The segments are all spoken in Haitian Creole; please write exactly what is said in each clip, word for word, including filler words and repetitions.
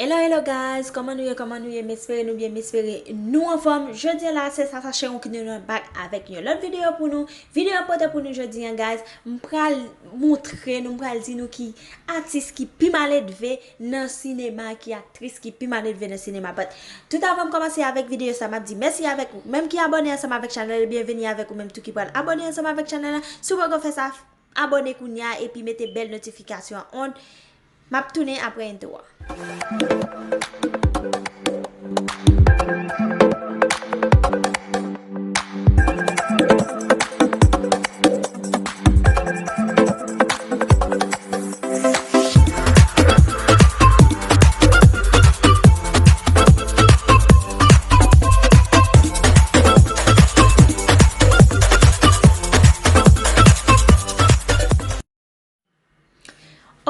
Hello, hello guys, kòman nou ye, kòman nou ye? M espere nou byen, m espere nou anfòm. Jodi a la, se Sasa Cheron ki nou nan back avèk yon lòt videyo pou nou. Videyo pote pou nou jodi a, guys, m pral montre nou, m pral di nou ki atis ki pi maledve nan sinema, ki aktris ki pi maledve nan sinema. But tout avan m kòmanse avèk videyo sa, m ap di mèsi avèk ou menm ki abòne ansanm avèk chanèl, byenveni avèk ou menm tou ki pral abòne ansanm avèk chanèl la. Si w poko fè sa, abòne kounye a epi mete bèl notifikasyon an on. M ap tounen apre entwo a.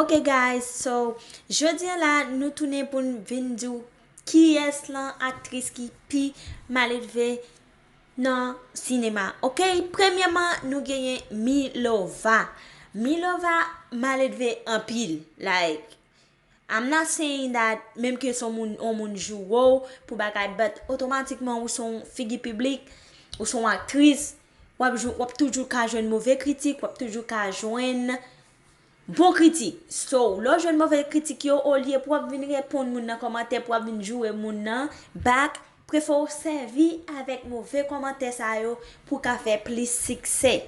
Ok guys, so jodi a la nou tounen pou n vin di w kiyès lan aktris ki pi maledve nan sinema. Ok, premyèman nou genyen Milova. Milova maledve anpil. Like, I'm not saying that menm ke se yon moun, yon moun joure w pou bagay, but otomatikman ou se yon figi piblik, ou se yon aktris, w ap, w ap toujou ka jwenn move kritik, w ap toujou ka jwenn bon kritik. So, lè w jwenn move kritik yo, olye pou w ap vin reponn moun nan kòmantè, pou w ap vin joure moun nan back, prefere w sèvi avèk move kòmantè sa yo pou w ka fè plis siksè.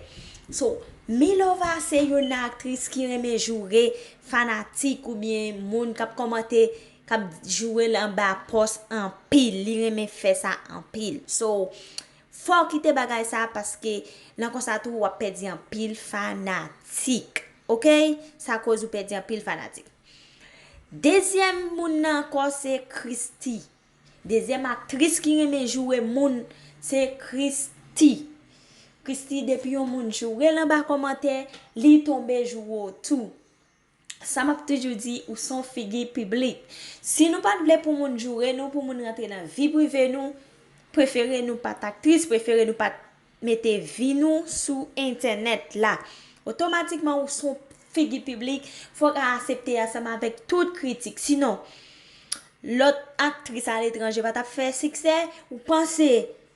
So, Milova se youn nan aktris ki renmen joure fanatik oubyen moun k ap kòmante, k ap joure l anba pòs anpil. Li renmen fè sa anpil. So, fò w kite bagay sa paske nan konsa tou w ap pèdi anpil fanatik. Ok? Sa koz ou pèdi anpil fanatik. Dezyèm moun nan ankò se Christie. Dezyèm aktris ki renmen joure moun se Christie. Christie, depi yon moun joure l anba kòmantè, li tonbe joure w tou. Sa m ap toujou di, ou se yon figi piblik. Si nou pa t vle pou moun joure nou, pou moun rantre nan vi prive nou, prefere nou pa t aktris, prefere nou pa t mete vi nou sou entènèt la. Otomatikman, ou se yon figi piblik, fò w ka aksepte ansanm avèk tout kritik. Sinon, lòt aktris aletranje pa t ap fè siksè, ou panse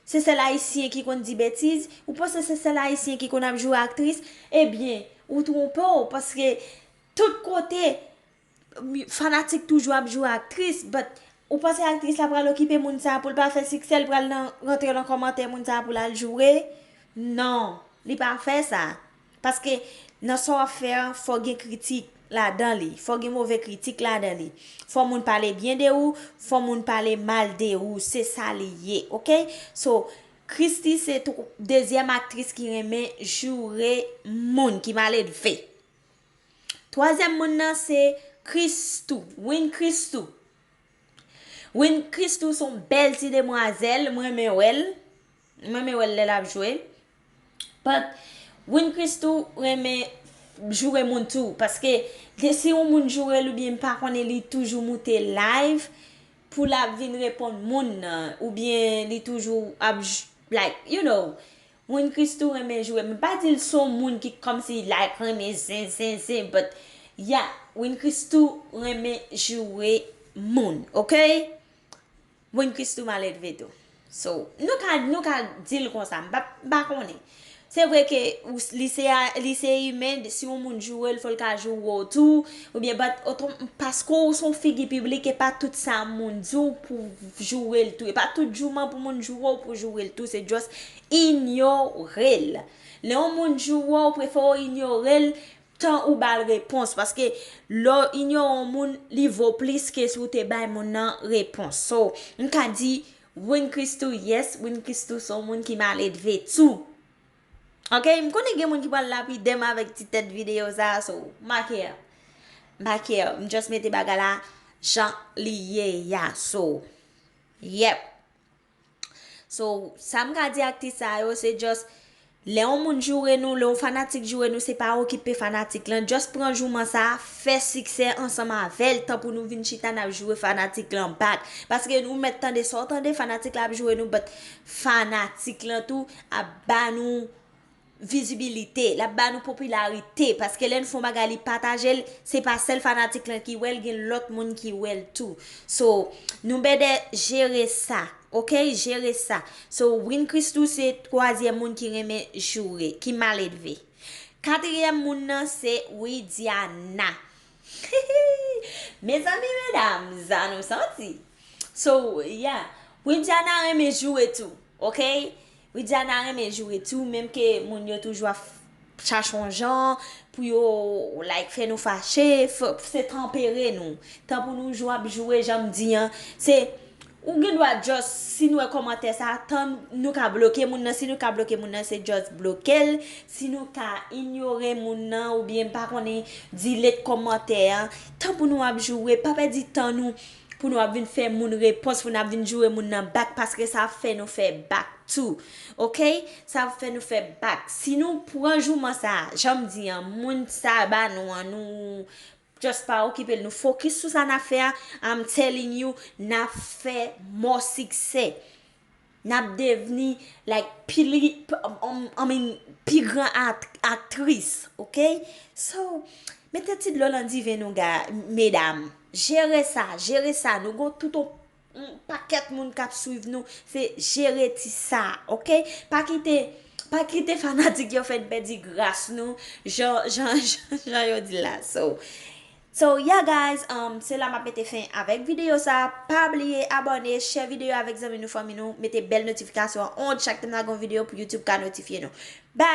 se sèl Ayisyen ki konn di betiz, ou panse se sèl Ayisyen ki konn ap joure aktris, ebyen, ou twonpe w, paske tout kote, fanatik toujou ap joure aktris, but ou panse aktris la pral okipe moun sa a pou l pa fè siksè, l pral nan, rantre nan kòmantè moun sa a pou l al joure? Non, li pa fè sa. Paske nan sa w ap fè an, fò gen kritik ladan li, fò gen move kritik ladan li. Fò moun pale byen de ou, fò moun pale mal de ou, se sa li ye, ok? So, Christie se tou, dezyèm aktris ki renmen joure moun, ki maledve. Twazyèm moun nan se Christou, Wynn Christou. Wynn Christou se yon bèl ti demwazèl, mwen renmen wè l. Mwen renmen wè l lè l ap jwe. But Wynn Christou renmen joure moun tou, paske de, si yon moun joure l oubyen m pa konnen, li toujou moute live pou l ap vin reponn moun nan, oubyen li toujou ap j-, like, you know, Wynn Christou renmen joure, men pa di l se yon moun ki kòmsi like renmen zen, zen, zen, but yeah, Wynn Christou renmen joure moun, ok? Wynn Christou maledve tou. So, nou ka, nou ka di l konsa, m pa, m pa konnen. Se vre ke ou, li se a, li se imen, si yon moun joure l, fò l ka joure w tou, oubyen, but, oto-, paske w se yon figi piblik, e pa tout sa moun di w pou w joure l tou. E pa tout jouman pou moun joure w pou w joure l tou, se just inyore l. Lè yon moun joure w, prefere w inyore l, tan ou ba l repons, paske lè w inyore yon moun, li vo plis ke si w te bay moun nan repons. So, m ka di, Wynn Christou, yes, Wynn Christou se yon moun ki maledve tou. Ok, m konnen gen moun ki pral lapide m avèk ti tèt videyo sa a, so, m pa care. M pa care, m just mete bagay la jan li ye a, so, yep. So, sa m ka di aktris sa yo, se just, lè yon moun joure nou, lè yon fanatik joure nou, se pa okipe fanatik lan. Just pran jouman sa, fè siksè ansanm avè l, tanpou nou vin chita n ap joure fanatik lan back. Paske nou mèt tande sa w tande, fanatik la ap joure nou, but fanatik lan tou ap ba nou vizibilite, l ap ba nou popilarite, paske lè n fè yon bagay li pataje l, se pa sèl fanatik lan ki wè l, gen lòt moun ki wè l tou. So, nou bèdè jere sa, ok? Jere sa. So, Win Christoo se twazyèm moun ki renmen joure, ki maledve. Katriyèm moun nan se Widiana. Mezanmi, medam, sa nou santi. So, yeah. Widiana renmen joure tou, ok? Widiana renmen joure tou, menm ke moun yo toujou ap chache yon jan pou yo, like, fè nou fache, f- se tanpere nou. Tan pou nou jou ap joure, jan m di an, se ou gen dwa just, si nou wè kòmantè sa, tan nou ka bloke moun nan, si nou ka bloke moun nan, se just bloke l. Si nou ka inyore moun nan, oubyen m pa konnen, delete kòmantè a, tan pou nou ap joure, pa pèdi tan nou pou nou ap vin fè moun repons, pou n ap vin joure moun nan back, paske sa ap fè nou fè back tou. Ok? Sa ap fè nou fè back. Si nou pran jouman sa, jan m di an, moun sa ba nou an, nou just pa okipe l, nou fokis sou sa n ap fè a, I'm telling you, n ap fè mò siksè. N ap devni, like, pi li, p- um, I mean, pi gran at- aktris, ok? So, mete ti dlo nan diven nou, ga, medam. Jere sa, jere sa. Nou gon tout yon, yon pakèt moun k ap swiv nou. Se jere ti sa, ok? Pa kite, pa kite fanatik yo fè n pèdi gras nou, jan, jan, jan, jan yo di la. So, so yeah, guys, um, se la m ap mete fen avèk videyo sa. Pa bliye abòne, share videyo avèk zanmi nou, fanmi nou, mete bèl notifikasyon an on, chak tan m lage yon videyo pou YouTube ka notifye nou. Bye!